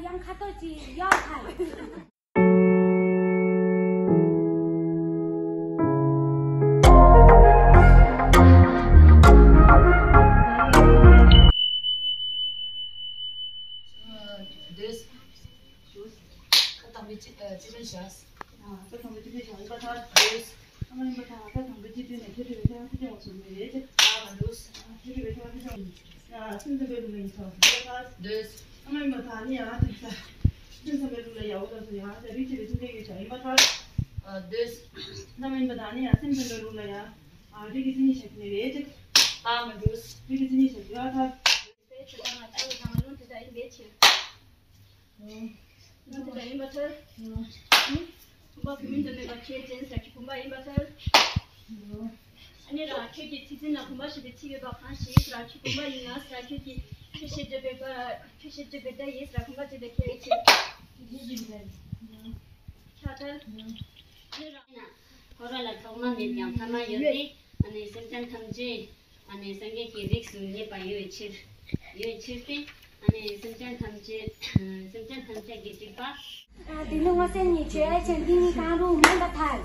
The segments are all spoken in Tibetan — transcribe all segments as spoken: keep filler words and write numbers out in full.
ཡང་ཁ་ཐོག་ཅིག་ཡོད་ཁ། ཁ་དང་པོའི་སྤྱི་ཨ་སྤྱི་དོན་བྱ། ཨ་ཁ་དང་པོའི་སྤྱི་དོན་བྱ་ཡིན་པ་ཐལ། ཨ་མ་ཡིན་པ་ཐལ། ཁ་དང་པོའི་སྤྱི་དོན་ནས་ཁྱོད་ཀྱི་བེ་ཐ་ཁ་ཅང་བཟོ་མི་རེད། ཨ་མ་འདུག་ཁྱོད་ཀྱི་བེ་ཐ་ཁ་ཅང་ཡ་སེམས་ཙམ་པའི་ལུགས་ལ་ཡིན་ཐལ། ཡིན་པ་ཐལ། འདོད། ཨ་མ་ཡིན་པ་ཐལ་ནི་ཡ་དེ་ས། སེམས་ཙམ་པའི་ལུགས་ལ་ཡ་འོ་ད་སོ་ཡ་ས་རིགས་ཀྱི་བེ་ཐ་ལས་ཡོད་ཆ་ཡིན་པ་ཐལ། ཨ་འདོད། ཨ་མ་ཡིན་པ་ཐལ་ནི་ཡ་སེམས་ཙམ་པའི་ལུགས་ལ་ཡ། ཨ་རིགས་ཀྱི་མཚན་ཉིད་བཞག་གི་མེད་རེད། ཨ་མ་འདུག་རིགས་ཀྱི་མཚན་ཉིད་བཞག་གི་ཡོད་ཐལ། པའི་ཆོས་དང་ང་ཆ་བའི་དང་ལུང་དེ་དག་ཡིན་པའི་ཕྱིར། ལུང་དེ་དག་ཡིན་པར་ཐལ། བུམ་པ་བུམ་མིན་དུ་མེད་པ་ཁྱོད་ཅན་ཟེར་གྱི་བུམ་པ་ཡིན་པར་ཐལ། ཨ་ནི་ར་ཁྱོད་ཀྱི་ཚིག་ཟིན་ལ་བུམ་པ་ཞེས་པའི་ཚིག་ཡོད་པ་གང་ཞིག་ར་ཁྱོད་བུམ་པ་ཡིན་ན་ཟེར་ཁྱོད་ཀྱི་ཁྱོད་ཞེས་བརྗོད་པའི་སྐབས་ཁྱོད་ཞེས་བརྗོད་པའི་སྒྲ་ཡིས་ར་བུམ་པ་ཅེས་པའི་ཁྱོད་ཡིན་ཕྱིར། ཁྱོད་ཐལ། ཨ་ནི་ར། འཁོར་བ་ལ་ཐོག་མ་མེད་ཀྱང་ཐ་མ་ཡོད་དེ། ཨ་ནི་སེམས་ཅན་ཐམས་ཅད་ཨ་ནི་སངས་རྒྱས་ཀྱི་རིགས་སུ་ངེས་པ་ཡོད་ཕྱིར། ཡོད་ཕྱིར་ཏེ། ཨ་ནི་སེམས་ཅན་ཐམས་ཅད་སེམས་ཅན་ཐམས་ཅད་ཀྱི་སྒྲིབ་པ། དེ་ནི་མངོན་སེམས་ཉིད་ཆོས་ཅན། འདི་ནི་གང་རུང་མིན་པར་ཐལ།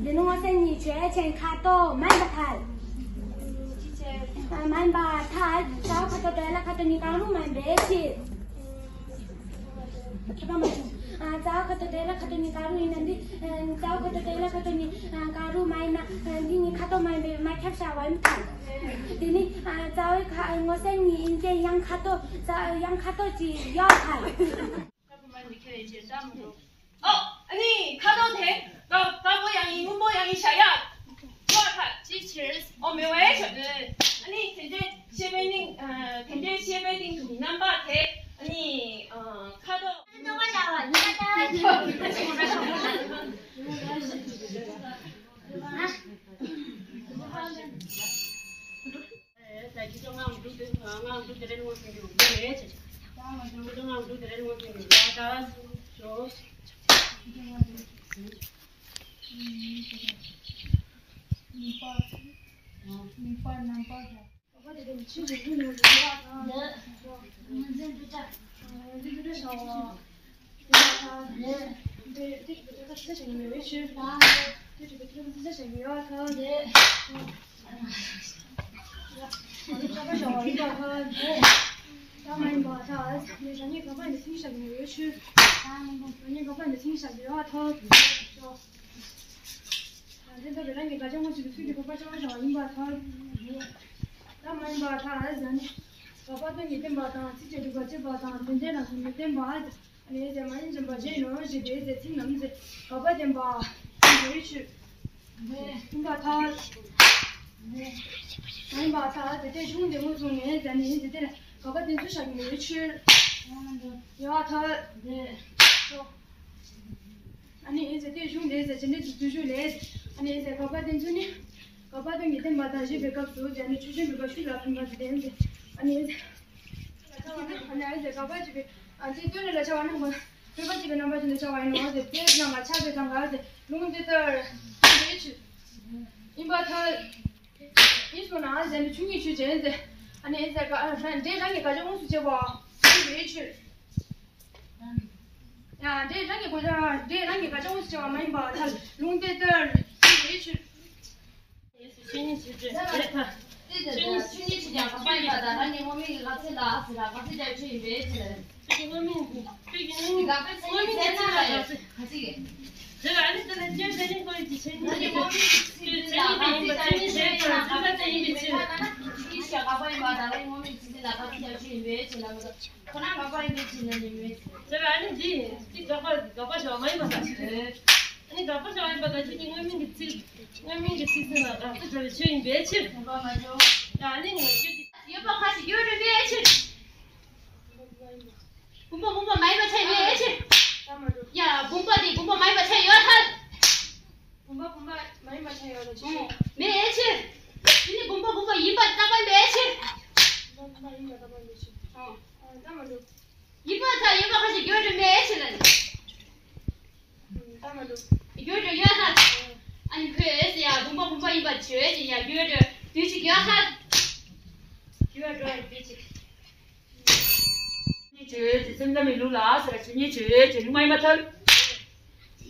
དེ་ནི་མངོན་སེམས་ཉིད་ཆོས་ཅན། ཁ་དོག་མིན་པར་ཐལ། མིན་པར་ཐལ། རྩ་བ་ཁ་དོག་དེ་ལ་ཁ་དོག་གཉིས་གང་རུང་མིན་པའི་ཕྱིར། ཁྱབ་པ་མ་བྱུང་། ཨ་རྩ་བ་ཁ་དོག་དེ་ལ་ཁ་དོག་གཉིས་གང་རུང་ཡིན་ན་འདི། ཨ་རྩ་བ་ཁ་དོག་དེ་ལ་ཁ་དོག་གཉིས་ཨ་གང་རུང་མ་ཡིན་ན། ཨ་འདི་གཉིས་ཁ་དོག་མ་ཡིན་པས་མ་ཁྱབ་བྱ་བ་ཡིན་ཐལ། དེ་ནི་ཨ་རྩ་བའི་ཁ་མངོན་སེམས་ཉིད་ཡིན་ཀྱང་ཡང་ཁ་དོག་ཡང་ཁ་དོག་ཅིག་ཡོད་ཐལ། ཨོ། ཨ་ནི་ཁ་དོག་དེ་དཀར་དཀར་པོ་ཡང་ཡིན་སྔོན་པོ་ཡང་ཡིན་བྱ་ཡ། ཡོད་ཐལ། ཅིའི་ཕྱིར། ཨོ་མེད་པའི་ཕྱིར། ཨ་ནི་དེ་འདྲའི་ཤེས་པའི་གླིང་ཨ་དེ་འདྲའི་ཤེས་པའི་གླིང་དུ་རྣམ་པ་དེ་ཨ་ནི་ཨ་ཁ་དོག་དེ་ལྟ་བུའི་རང་གི་དགག་བྱ་དངོས་གཞི་ཀྱི་ཚུལ་གྱིས་འཕགས་པ་སྤྱོད་པ་བྱ་བ་ཡིན་པར་ཐལ། ད་མ་ཡིན་པར་ཐལ་ཟེར་ནས། དགག་པ་སྟོང་ཉིད་བསྟན་པ་དང་ཚིགས་བཅད་སྒྲུབ་པ་བྱེད་པ་དང་དོན་ལྡན་རང་བཞིན་མི་བསྟན་པ། ཨ་ནི་ཟེར་མ་ཡིན་སྦྱིན་པ་བྱས་ནོ་ཞེས་པའི་ཟེར་ཚིག་རྣམས་ཟེར་དགག་པ་བསྟན་པ་ཡིན་པའི་ཕྱིར། ཡིན་པར་ཐལ། མ་ཡིན་པར་ཐལ། དེ་ལྟའི་གཞུང་དེ་ངོས་བཟུང་ནས་ཟེར་ནས་དེ་ལྟར་དགག་པ་དེ་ཚོ་བཞག་གི་མེད་པའི་ཕྱིར། ཡིན་པར་ཐལ། ཨ་ནི་ཨེ་ཟེར་དེ་གཞུང་ལས་ཟེར་བྱེད་འདི་ཚོ་བརྗོད་ལས། ཨ་ནི་ཨེ་ཟེར་དགག་པ་དེ་ཚོ་ནི། དགག་པ་དེ་ངེས་བསྟན་པ་དང་བཞི་པའི་སྐབས་སུ་ཟེར་ནི་ཆོས་ཅན་འདུས་པ་ཤུགས་ལ་ཕན་པ་དེ་ལྡན་ཏེ། ཨ་ནི་ཨེ་ཟེར། ཨ་ནི་ཨེ་ཟེར་དགག་པ་བྱེད་པའི་ཨ་ཙི་སྟོན་ལས་ལ་བྱ་བ་ནི་མ། སྟོན་པ་བྱེད་པའི་རྣམ་པ་ཅན་དུ་བྱ་བ་ཡིན་ནོ་ཟེར་དེ་ནང་ལ་ཆགས་པའི་དང་ག་ཟེར་ལུང་དེ་ལྟར་ཡིན་པའི་ཕྱིར། ཡིན་པར་ཐལ། ཡིན་སོང་ན་ཟེར་ནི་ཆོས་ཉིད་ཆོས་ཅན་ཟེར། ཨ་ནི་ཨེ་ཟེར་ག་ཨ་འདྲེ་རང་གི་དགག་བྱ་དངོས་སུ་བྱེད་པ་ཡིན་པའི་ཕྱིར། ཡང་འདྲེ་རང་གི་དགག་བྱ་འདྲེ་རང་གི་དགག་བྱ་དངོས་སུ་བྱེད་པ་མ་ཡིན་པར་ཐལ། ལུང་དེ་ལྟར་ཡིན་པའི་ཕྱིར། ཆོས་ཉིད་ཆོས་ཅན་རེད་ད། ཆོས་ཉིད་ཆོས་ཅན་དགག་པ་ཡིན་པ་དང་རང་གི་དངོས་མིང་གི་དགག་ཚིག་ལ་ཟེར་ལ་དགག་ཚིག་རྒྱབ་ཆོས་ཡིན་པའི་ཕྱིར། ཁྱོད་ཀྱི་དངོས་མིང་གི་ཁྱོད་ཀྱི་དངོས་མིང་དགག་པའི་མཚན་ཉིད་ཚད་ན་ལ་ཡོད་ཚེ་ག་ཚིག་གི། དེ་ལ་ཨ་ནི་དེ་ལ་རྒྱུ་མཚན་ནི་ཁོ་ཡི་ཆོས་ཉིད་ཀྱི་དངོས་མིང་གི་ཚིག་ཚིག་ལ་དགག་ཚིག་རྒྱབ་ཆོས་ཡིན་པའི་ཕྱིར། དགག་པ་ཡིན་པ་དང་རང་གི་དངོས་མིང་གི་ཚིག་ཚིག་ལ་དགག་ཚིག་རྒྱབ་ཆོས་ཡིན་པའི་ཕྱིར་ལ་མ་གཏོགས། ཁོ་རང་དགག་པ་ཡིན་པའི་ཕྱིར་ན་ནི་མེད། དེ་ལ་ཨ་ནི་འདི་འདི་དགག་པ་དགག་པ་བྱ་བ་མ་ཡིན་པ་དང་། ཨ་ནི་དགག་པ་བྱ་བ་ཡིན་པ་དང་ཁྱོད་ཀྱི་དངོས་མིང་གི་ཚིག་དངོས་མིང་གི་ཚིག་ཟིན་ལ་དགག་ཚིག་བྱ་བའི་ཆོས་ཡིན་པའི་ཕྱིར། ཡང་ཨ་ནི་ངས་ཁྱོད་ཀྱི་ཡོད་པ་ཁ་ཅིག་ཡོད་རེད་པའི་ཕྱིར། བུམ་པ་བུམ་པ་མ་ཡིན་པ་ཆ་ཡོད་ཕྱིར། ཡ་བུམ་པ་དེ་བུམ་པ་མ་ཡིན་པ་ཆ་ཡོད་ཐལ། བུམ་པ་བུམ་པ་མ་ཡིན་པ་ཆ་ཡོད་ལ་ཅི་ཞིག་མེད་ཕྱིར། དེ་ནི་བུམ་པ་བུམ་པ་ཡིན་པར་རྟག་པ་མེད་ཕྱིར། བུམ་པ་བུམ་པ་ཡིན་པར་རྟག་པ་མེད་ཕྱིར། ཨ་ད་མ་འགྲོ། ཡིན་པ་དང་ཡོད་པ་ཁ་ཅིག་ཡོད་རེད་མེད་ཕྱིར་ལ་ནི། ད་མ་འགྲོ། ཡོད་རེད་ཡོད་ན། ཨ་ནི་ཁོས་ཡ་བུམ་པ་བུམ་པ་ཡིན་པ་བྱོས་ཀྱི་ཡ་ཡོད་རེད་དུས་ཅིག་ཡོད་ན། ཆོས་ཉིད་ཆོས་ཅེས་སེམས་ཙམ་པའི་ལུགས་ལ་ཟེར། ཆོས་ཉིད་ཆོས་ཅེས་ལུགས་མ་ཡིན་པར་ཐལ།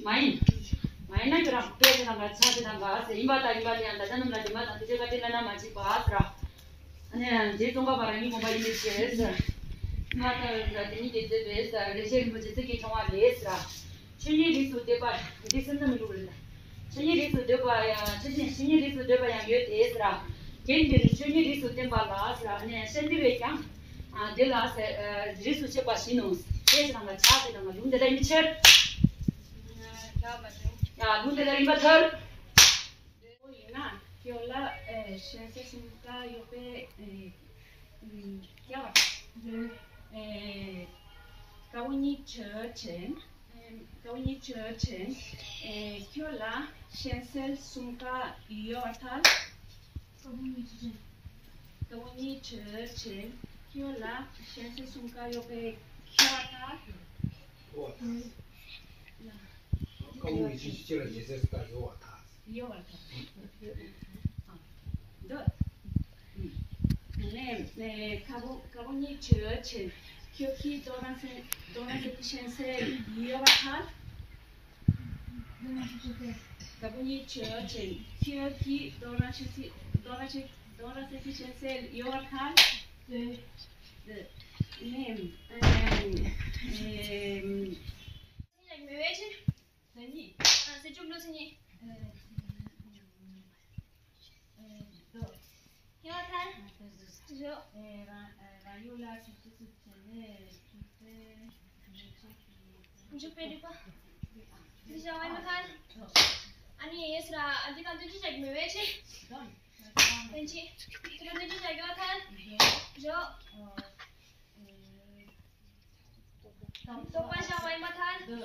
མ་ཡིན། མ་ཡིན་ན་ཁྱོད་རང་དཔེ་དེ་དང་འགལ། ཆ་དེ་དང་འགལ་ཟེར། ཡིན་པར་ཐལ། ཡིན་པ་དེ་ཡང་བདག་ཅག་རྣམས་ལ་དྲི་མ་དང་དེ་བཞིན་བཀའ་དྲིན་བླ་ན་མ་མཆིས་པ་ཟེར། ཨ་ནི་རྗེ་ཙོང་ཁ་པ་རང་ཉིད་དགོངས་པ་ཡིན་པའི་ཕྱིར་ཟེར། ཡིན་པར་ཐལ་ཟེར། དེ་ཉིད་དེ་མཛད་པས་ཟེར། རིན་ཆེན་རིན་པོ་ཆེ་ཚིག་གིས་ཕྲེང་བ་ལས་ཟེར། ཆོས་ཉིད་རིས་སུ་འདོད་པ་འདི་སེམས་ཙམ་མི་འདུག་ལ། ཆོས་ཉིད་རིས་སུ་འདོད་པ་ཡང་ཆོས་ཉིད་ཆོས་ཉིད་རིས་སུ་འདོད་པ་ཡང་ཡོད་དེ་ཟེར། རྒྱན་འདིར་ཆོས་ཉིད་རིས་སུ་བསྟན་པ་ལ་ཟེར། ཨ་ནི་ཤཱནྟི་བས་ཀྱང་ཨ་འདི་ལ་ཟེར། ཨ་རིས་སུ་ཆད་པ་བཞིན་ནོ། དེ་ཟེར་ན་ཆ་དེ་དང་ལུང་དེ་ལ་ཡིན་པའི་ཕྱིར། ཡ་ལུང་དེ་ལ་ཡིན་པར་ཐལ། ཡིན་ན་ཁྱོད་ལ་ཨེ་གཞན་སེལ་གསུམ་ཀ་ཡོད་པའི་ཨེ་ཨུམ་ཀྱ་བ་ཨེ་ཀ་བོ་གཉིས་ཆོས་ཅན། ཨེ་ཀ་བོ་གཉིས་ཆོས་ཅན། ཨེ་ཁྱོད་ལ་གཞན་སེལ་གསུམ་ཀ་ཡོད་པར་ཐལ། ཀ་བོ་གཉིས་ཆོས་ཅན། ཁྱོད་ལ་གཞན་སེལ་གསུམ་ཀ་ཡོད་པའི་ཁྱད་པར་ཐལ། ཀ་བོ་གཉིས་ཆོས་ཅན། ཁྱོད་ལ་གཞན་སེལ་གསུམ་ཀ་ཡོད་པར་ཐལ། ཡོད་པར་ཐལ། འདོད། ནས་ནས་ཀ་བོ་ཀ་བོ་གཉིས་ཆོས་ཅན། ཁྱོད་ཀྱིས་རྟོག་རང་སེམས་རྟོག་རང་སེམས་ཀྱི་གཞན་སེལ་ཡོད་པར་ཐལ། ཀ་བོ་གཉིས་ཆོས་ཅན། ཁྱོད་ཀྱིས་རྟོག་རང་སེམས་ཀྱི་རྟོག་རང་སེམས་རྟོག་རང་སེམས་ཀྱི་གཞན་སེལ་ཡོད་པར་ཐལ། འདོད། ནས་ཨེམ་ཨེམ། མེད་པའི་ཕྱིར། མཚན་ཉིད། ཨ་སེལ་བྱེད་ལུགས་མཚན་ཉིད། ཨེ་ཨེ་དོ། ཡོད་ཐལ། ཨ་དོ་དོ། ཞོ། ཨེ་རང་ཨེ་རང་ཡུལ་ལ་ཆུ་ཆུ་ཆུ་ཆེ་ནས་ཆུ་ཚོད་ཆུ་ཚོད་ཀྱི་འཇུག་པའི་རིགས་པ། འདི་བྱ་བ་ཡོད་ཐལ། ཨ་ནི་ཡེ་སི་ར་ཨ་འདི་ག་འདི་ཅི་བྱ་གི་མེད་པའི་ཕྱིར། དོན་ཅི། དེ་ལ་འདི་ཅི་བྱ་གི་ཡོད་ཐལ། ཞོ། ཨེ། རྟོག་པ་བྱ་བ་ཡིན་པར་ཐལ།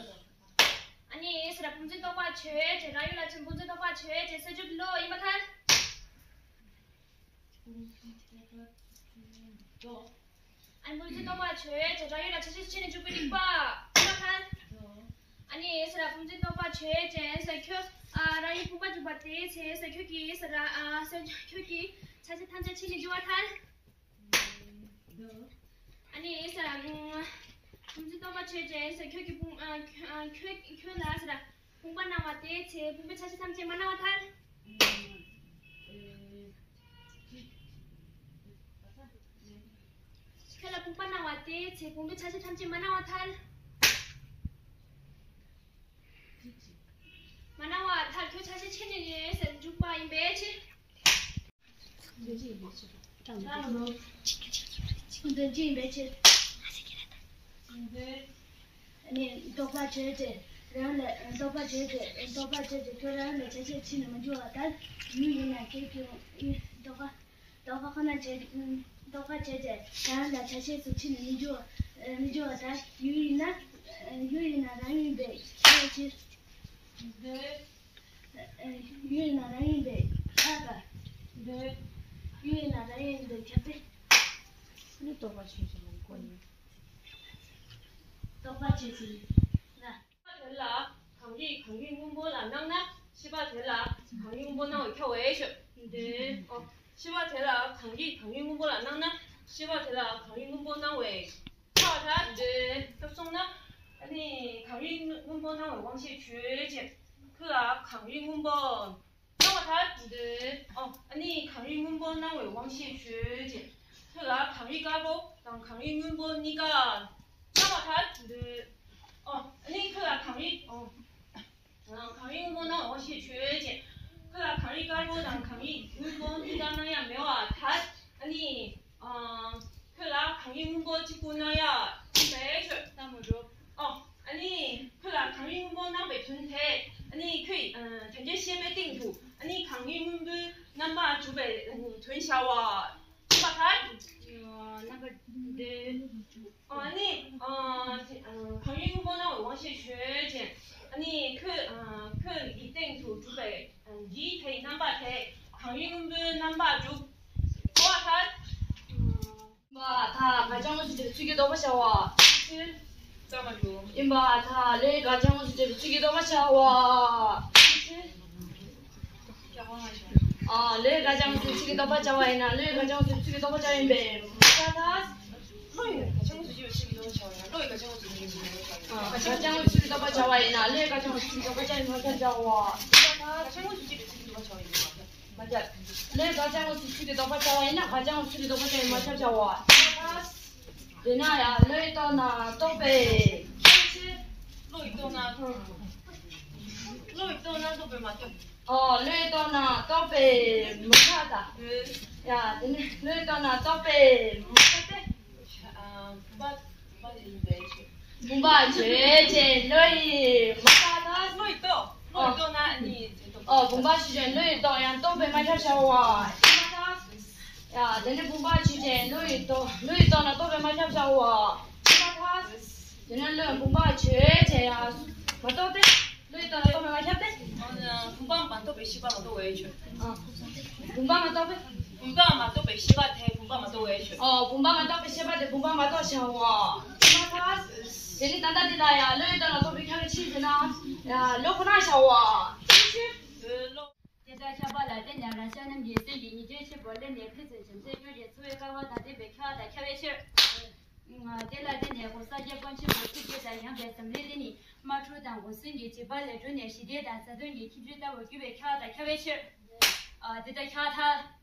ཨ་ནི་ཡེ་སི་ར་བུམ་འཛིན་རྟོག་པ་ཆོས་ཅན། རང་ཡུལ་ལ་ཆེན་བུམ་འཛིན་རྟོག་པ་ཆོས་ཅན་སེལ་བྱེད་ལུགས་ཡིན་པར་ཐལ། ཨ་ནི་བུམ་འཛིན་རྟོག་པ་ཆོས་ཅན་རང་ཡུལ་ལ་ཆ་ཤས་ཕྱེ་ནས་འཇུག་པའི་རིགས་པ་ཡིན་པར་ཐལ། ཨ་ནི་ཡེ་སི་ར་བུམ་འཛིན་རྟོག་པ་ཆོས་ཅན་ཟེར་ཁྱོད་ཨ་རང་ཡུལ་བུམ་པ་འཇུག་པ་དེའི་ཚེ་ཟེར་ཁྱོད་ཀྱིས་ཡེ་སི་ར་ཨ་ཟེར་ཁྱོད་ཀྱིས་ཆ་ཤས་ཐམས་ཅད་ཕྱེ་ནས་འཇུག་པར་ཐལ། ཨ་ནི་ཡེ་སི་ར། བུམ་འཛིན་རྟོག་པ་ཆོས་ཅན་ཟེར་ཁྱོད་ཀྱིས་བུམ་ཨ་ཁྱོད་ཁྱོད་ཁྱོད་ལ་ཟེར་བུམ་པ་སྣང་བ་དེའི་ཚེ་བུམ་པའི་ཆ་ཤས་ཐམས་ཅད་མ་སྣང་བར་ཐལ། ཁྱོད་ལ་བུམ་པ་སྣང་བ་དེའི་ཚེ་བུམ་པའི་ཆ་ཤས་ཐམས་ཅད་མ་སྣང་བར་ཐལ། མ་སྣང་བར་ཐལ། ཁྱོད་ཆ་ཤས་ཕྱེ་ནས་ཟེར་འཇུག་པ་ཡིན་པའི་ཕྱིར། དོན་ཅི་ཡིན་པའི་ཕྱིར། དོན་ཅི་ཡིན་པའི་ཕྱིར། ནི་རྟོག་པ་ཆོས་ཅན། རང་ལ་རྟོག་པ་ཆོས་ཅན། རྟོག་པ་ཆོས་ཅན། ཁྱོད་རང་ལ་ཆ་ཤས་ཕྱེ་ནས་མི་འཇུག་པར་ཐལ། ཡུལ་ཡིན་ན་ཁྱོད་ཀྱི་རྟོག་པ། རྟོག་པ་ཁོ་ན་ཆོས་རྟོག་པ་ཆོས་ཅན། རང་ལ་ཆ་ཤས་སུ་ཕྱེ་ནས་མི་འཇུག་མི་འཇུག་པར་ཐལ། ཡུལ་ཡིན་ན་ཡུལ་ཡིན་ན་རང་ཡིན་པའི་ཕྱིར། ཡུལ་ཡིན་ན་རང་ཡིན་པའི་ཁྱབ་པ། ཡུལ་ཡིན་ན་རང་ཡིན་པའི་ཁྱབ་པས། ནི་རྟོག་པ་ཆོས་ཅན་ལ་གོ་ཡིན། རྟོག་པ་ཆོས་ཅན་ལ། ཤེས་པ་དེ་ལ་གང་རིག་གང་རིག་སྔོན་པོ་ལ་སྣང་ན། ཤེས་པ་དེ་ལ་གང་རིག་སྔོན་པོ་སྣང་བས་ཁྱབ་པའི་ཕྱིར། འདོད། ཨོ། ཤེས་པ་དེ་ལ་གང་རིག་གང་རིག་སྔོན་པོ་ལ་སྣང་ན། ཤེས་པ་དེ་ལ་གང་རིག་སྔོན་པོ་སྣང་བས། ཁྱབ་པར་ཐལ། འདོད། ཁྱབ་སོང་ན། ཨ་ནི་གང་རིག་སྔོན་པོ་སྣང་བའི་དབང་ཤེས་ཆོས་ཅན། ཁྱོད་ལ་གང་རིག་སྔོན་པོ་སྣང་བར་ཐལ། འདོད། ཨོ། ཨ་ནི་གང་རིག་སྔོན་པོ་སྣང་བའི་དབང་ཤེས་ཆོས་ཅན། ཁྱོད་ལ་གང་རིག་དཀར་པོ་དང་གང་རིག་སྔོན་པོ་གཉིས་ཀ་སྣང་བར་ཐལ། འདོད། ཨོ། ཨ་ནི་ཁྱོད་ལ་གང་རིག་ཨོ། གང་རིག་སྔོན་པོ་སྣང་བའི་དབང་ཤེས་ཆོས་ཅན། ཁྱོད་ལ་གང་རིག་དཀར་པོ་དང་གང་རིག་སྔོན་པོ་གཉིས་ཀ་སྣང་ཡ་མེད་པར་ཐལ། ཨ་ནི། ཨ། ཁྱོད་ལ་གང་རིག་སྔོན་པོ་གཅིག་པུ་སྣང་ཡ་ཡིན་པའི་ཕྱིར། ལྟ་མོ་རོ། ཨོ། ཨ་ནི་ཁྱོད་ལ་གང་རིག་སྔོན་པོ་སྣང་བའི་དོན་དེ། ཨ་ནི་ཁྱོད་ཨ་དོན་རྒྱན་བཤད་པའི་སྟེང་དུ་ཨ་ནི་གང་རིག་སྔོན་པོའི་རྣམ་པར་གྲུབ་པའི་དོན་བྱ་བ་ཡིན་པར་ཐལ། རྣམ་པར་འདོད། ཨ་ནི་ཨ་གང་རིག་སྔོན་པོ་སྣང་བའི་དབང་ཤེས་ཆོས་ཅན། ཨ་ནི་ཁྱོད་ཨ་ཁྱོད་ཀྱི་སྟེང་དུ་གྲུབ་པའི་འདི་དེའི་རྣམ་པ་དེ་གང་རིག་སྔོན་པོའི་རྣམ་པར་གྲུབ་པར་ཐལ། ཡིན་པར་ཐལ། དགག་བྱ་དངོས་སུ་འབྲེལ་བའི་ཚུལ་གྱིས་ལྡོག་པར་བྱ་བ། ཙམ་མ་འགྲོ། ཡིན་པར་ཐལ། ལས་དགག་བྱ་དངོས་སུ་འབྲེལ་བའི་ཚུལ་གྱིས་ལྡོག་པར་བྱ་བ། ཨ། ལས་དགག་བྱ་དངོས་སུ་ཚུལ་གྱིས་ལྡོག་པར་བྱ་བ་ཡིན་ན་ལས་དགག་བྱ་དངོས་སུ་ཚུལ་གྱིས་ ལྡོག་པ་ཆགས་ཡིན་པས་མ་ཁྱབ་པ། བློ་ཡི་ག་ཅན་ངོ་སུ་ཅི་ཡོད་ཕྱིར་གྱི་ལྡོག་པ་ཆགས་པ་ཡིན་ན། བློ་ཡི་ག་ཅན་ངོ་སུ་ཅི་ཡོད་ཕྱིར་གྱི་ལྡོག་པ་ཆགས་པ་ཡིན་ན། བློ་ཡི་ག་ཅན་ངོ་སུ་ཅི་ཡོད་ཕྱིར་གྱི་ལྡོག་པ་ཆགས་པ་ཡིན་ན། ལྷོའི་ག་ཅན་ངོ་སུ་ཅི་ཡོད་ཕྱིར་གྱི་ལྡོག་པ་ཆགས་པ་ཡིན་ན་མ་ཁྱབ་པ། མ་ཁྱབ། བློ་ཡི་ག་ཅན་ངོ་སུ་ཅི་ཡོད་ཕྱིར་གྱི་ལྡོག་པ་ཆགས་པ་ཡིན་ན། ག་ཅན་ངོ་སུ་ཅི་ཡོད་ཕྱིར་གྱི་ལྡོག་པ་ཆགས་པ་ཡིན་ན་མ་ཁྱབ་པ། དེས་ན་ཡང་བློ་ཡི་རྟོག་ན་རྟོག་པས་ཁྱབ་ཕྱིར། བློ་ཡི་རྟོག་ན། བློ་ཡི་རྟོག་ན་རྟོག་པས་མ་ཁྱབ། ཨོ། བློ་ཡི་རྟོག་ན་རྟོག་པས་མ་ཁྱབ་པ། ཡ། དེ་ནས་བློ་ཡི་རྟོག་ན་རྟོག་པས་མ་ཁྱབ་སྟེ། ཨ། བུམ་པ། བུམ་པ་ཡིན་པའི་ཕྱིར། བུམ་པ་ཆོས་ཅན། བློ་ཡིས་མ་ཁྱབ་པ། བློ་ཡི་རྟོག་བློ་ཡི་རྟོག་ན་ནི། ཨོ། བུམ་པ་ཆོས་ཅན། བློ་ཡི་རྟོག་ཡང་རྟོག་པས་མ་ཁྱབ་བྱའོ། ཡ། དེ་ནས་བུམ་པ་ཆོས་ཅན། བློ་ཡི་རྟོག་བློ་ཡི་རྟོག་ན་རྟོག་པས་མ་ཁྱབ་བྱའོ། དེ་ནས་བློ་བུམ་པ་ཆོས་ཅན་ཡང་མ་རྟོགས་ཏེ། བློ་ཡི་རྟོག་ན་རྟོག་པས་མ་ཁྱབ་སྟེ། བུམ་པ་མ་རྟོགས་པའི་ཤེས་པ་མ་རྟོགས་པའི་ཕྱིར། ཨ། བུམ་པ་མ་རྟོགས་པས། བུམ་པ་མ་རྟོགས་པའི་ཤེས་པ་དེ་བུམ་པ་མ་རྟོགས་པའི་ཕྱིར། ཨོ། བུམ་པ་མ་རྟོགས་པའི་ཤེས་པ་དེ་བུམ་པ་མ་རྟོགས་བྱའོ། དེ་ནི་ད་ལྟ་འདི་ལ་ཡང་བློ་ཡི་རྟོག་ན་རྟོག་པས་ཁྱབ་པའི་ཕྱིར་ཟེར་ན། ཡ། བློ་ཁོ་ན་བྱའོ། དེའི་ཕྱིར། དེ་ལྟར་ཁྱབ་པ་ལ་བརྟེན་ནས་རང་ཤར་རྣམས་ཀྱི་སེམས་ཀྱི་ཉིད་ཀྱང་ཕྱིར་པོ་ལས་ནས་ཕན་ཚུན་བྱམས་བརྩེ་ཀུན་གྱི་འཚོ་བའི་སྐལ་བ་དང་ལྡན་པའི་ཁྱབ་པ་དང་ཁྱབ་པའི་ཕྱིར། དེ་ལ་བརྟེན་ནས་གོ་ས་སྐྱེ་ཀུན་ཆེན་པོ་ཐུགས་བསྐྱེད་དང་ཡངས་པའི་འཛམ་གླིང་འདི་ནི་དམག་འཁྲུག་དང་འགོག་སྲུང་གི་འཇིགས་པ་ལས་གྲོལ་ནས་ཞི་བདེ་དང་བཟའ་བཏུང་གི་ཁྱིམ་སྤྲུལ་ལྟ་བུར་གྱུར་པའི་ཁྱབ་པ་དང་ཁྱབ་པའི་ཕྱིར། དེ་ལྟར་ཁྱབ་པ་དང་